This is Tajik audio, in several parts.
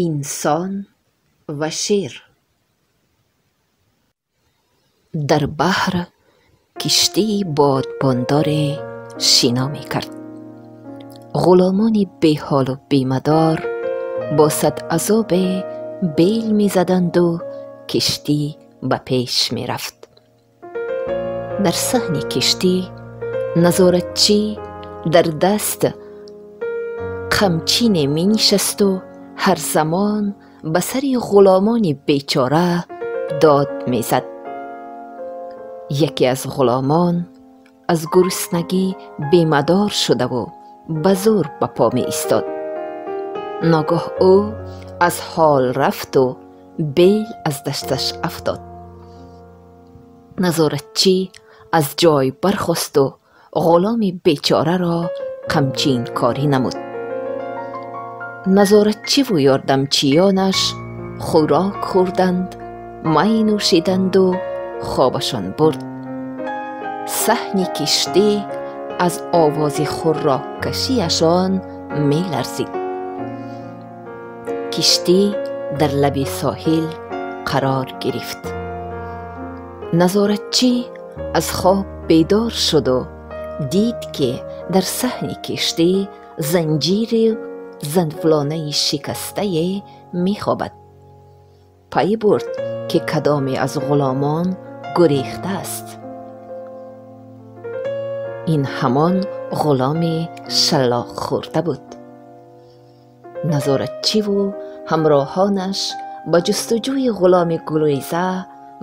Инсон ва шер. Дар баҳр киштии бодбондоре шино мекард. Ғуломони беҳолу бемадор бо сад азобе бел мезаданду киштӣ ба пеш мерафт. Дар саҳни киштӣ назоратчӣ дар даст қамчине менишасту ҳар замон ба сари ғуломони бечора дод мезад. Яке аз ғуломон аз гуруснагӣ бемадор шудаву ба зӯр ба по меистод. Ногоҳ ӯ аз ҳол рафту бел аз дасташ афтод. Назоратчӣ аз ҷой бархосту ғуломи бечораро қамчинкорӣ намуд. Назоратчиву ёрдамчиёнаш хӯрок хӯрданд, май нӯшиданду хобашон бурд. Саҳни киштӣ аз овози хӯроккашиашон меларзид. Киштӣ дар лаби соҳил қарор гирифт. Назоратчӣ аз хоб бедор шуду дид, ки дар саҳни киштӣ занҷири занфлонаи шикастае мехобад. Пай бурд, ки кадоме аз ғуломон гурехтааст. Ин ҳамон ғуломи шаллоқхӯрда буд. Назоратчиву ҳамроҳонаш ба ҷустуҷӯи ғуломи гуреза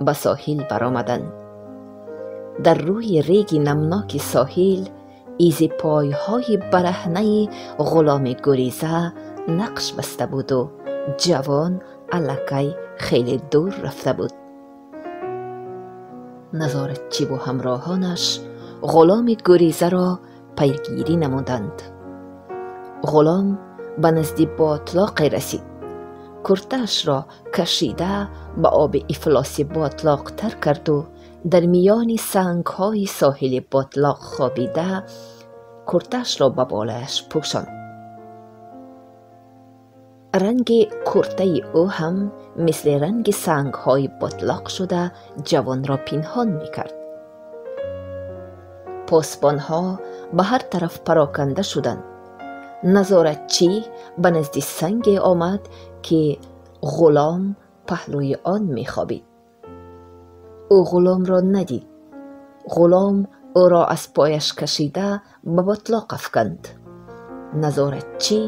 ба соҳил баромаданд. Дар рӯи реги намноки соҳил изи пойҳои бараҳнаи ғуломи гуреза нақш баста буду ҷавон аллакай хеле дур рафта буд. Назоратчиву ҳамроҳонаш ғуломи гурезаро пайгирӣ намуданд. Ғулом ба назди ботлоқе расид. Куртаашро кашида ба оби ифлоси ботлоқ тар карду дар миёни сангҳои соҳили ботлоқ хобида куртаашро ба болояш пӯшонд. Ранги куртаи ӯ ҳам мисли ранги сангҳои ботлоқ шуда ҷавонро пинҳон мекард. Посбонҳо ба ҳар тараф пароканда шуданд. Назоратчӣ ба назди санге омад, ки ғулом паҳлӯи он мехобид. Ӯ ғуломро надид. Ғулом ӯро аз пояш кашида ба ботлоқ афканд. Назоратчӣ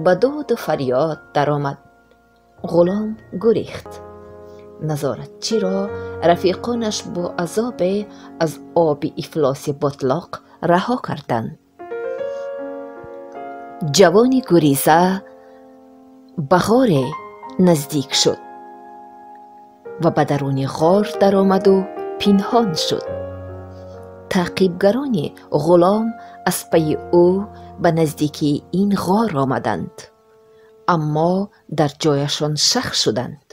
ба доду фарёд даромад. Ғулом гурехт. Назоратчиро рафиқонаш бо азобе аз оби ифлоси ботлоқ раҳо карданд. Ҷавони гуреза ба ғоре наздик шуд ва ба даруни ғор даромаду пинҳон шуд. Таъқибгарони ғулом аз пайи ӯ ба наздикии ин ғор омаданд, аммо дар ҷояшон шах шуданд.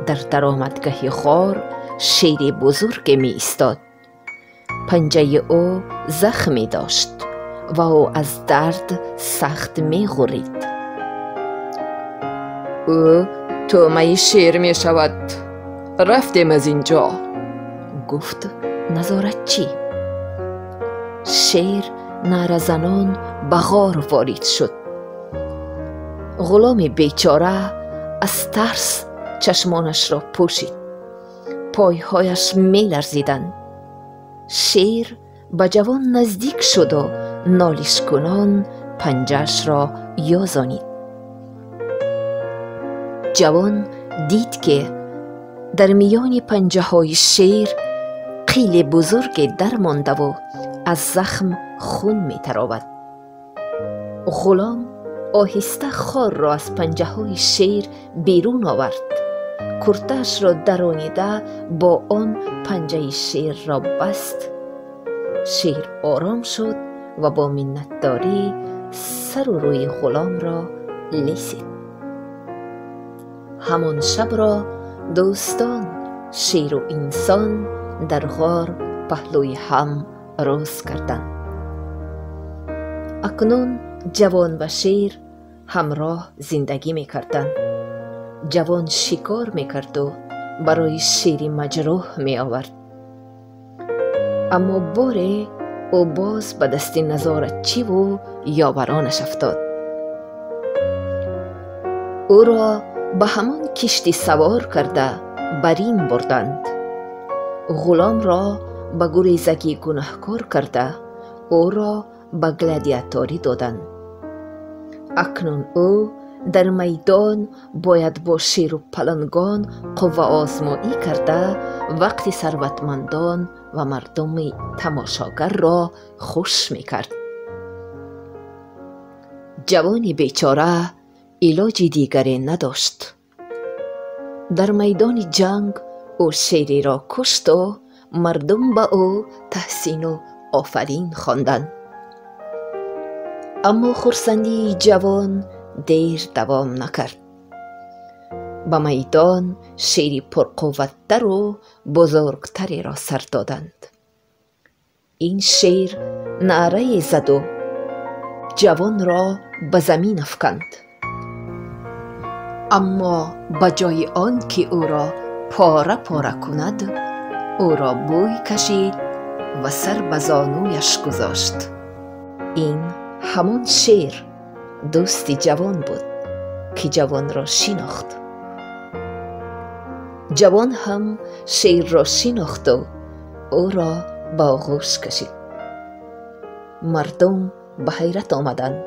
Дар даромадгаҳи ғор шери бузурге меистод. Панҷаи ӯ захме дошт ва ӯ аз дард сахт меғурид. Ӯ тӯъмаи шер мешавад. Рафтем аз ин ҷо, гуфт назоратчӣ. Шер наъразанон ба ғор ворид шуд. Ғуломи бечора аз тарс чашмонашро пӯшид. Пойҳояш меларзиданд. Шер ба ҷавон наздик шуду нолишкунон панҷаашро ёзонид. Ҷавон дид, ки дар миёни панҷаҳои шер қили бузурге дармондаву аз захм хун метаровад. Ғулом оҳиста хорро аз панҷаҳои шер берун овард. Куртаашро даронида бо он панҷаи шерро баст. Шер ором шуд ва бо миннатдорӣ сару рӯи ғуломро лесид. Ҳамон шабро дӯстон, шеру инсон, дар ғор паҳлӯи ҳам рӯз карданд. Акнун ҷавон ва шер ҳамроҳ зиндагӣ мекарданд. Ҷавон шикор мекарду барои шери маҷрӯҳ меовард. Аммо боре ӯ боз ба дасти назоратчиву ёваронаш афтод. Ӯро ба ҳамон киштӣ савор карда ба Рим бурданд. Ғуломро ба гурезагӣ гунаҳкор карда, ӯро ба гладиаторӣ доданд. Акнун ӯ дар майдон бояд бо шеру палангон қувваозмоӣ карда, вақти сарватмандон ва мардуми тамошогарро хуш мекард. Ҷавони бечора илоҷи дигаре надошт. Дар майдони ҷанг ӯ шереро кушту мардум ба ӯ таҳсину офарин хонданд. Аммо хурсандии ҷавон дер давом накард. Ба майдон шери пурқувваттару бузургтареро сар доданд. Ин шер наърае заду ҷавонро ба замин афканд. Аммо ба ҷои он ки ӯро пора пора кунад, ӯро бӯй кашид ва сар ба зонуяш гузошт. Ин ҳамон шер дӯсти ҷавон буд, ки ҷавонро шинохт. Ҷавон ҳам шерро шинохту ӯро ба оғӯш кашид. Мардум ба ҳайрат омаданд.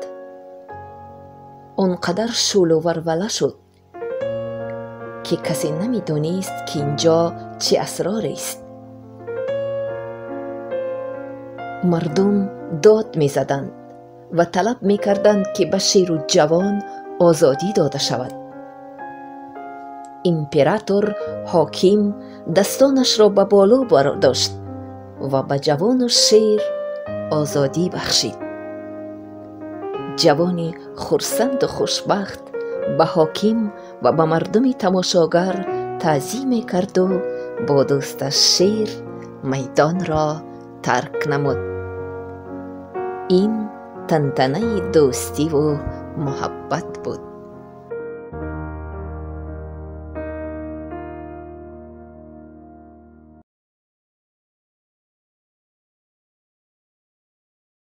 Он қадар шӯлу варвала шуд, ки касе намедонист, ки ин ҷо чӣ асрорест. Мардум дод мезаданд ва талаб мекарданд, ки ба шеру ҷавон озодӣ дода шавад. Император ҳоким дастонашро ба боло бардошт ва ба ҷавону шер озодӣ бахшид. Ҷавони хурсанду хушбахт ба ҳоким ва ба мардуми тамошогар таъзим мекарду бо дӯсташ шер майдонро тарк намуд. Ин тантанаи дӯстиву муҳаббат буд.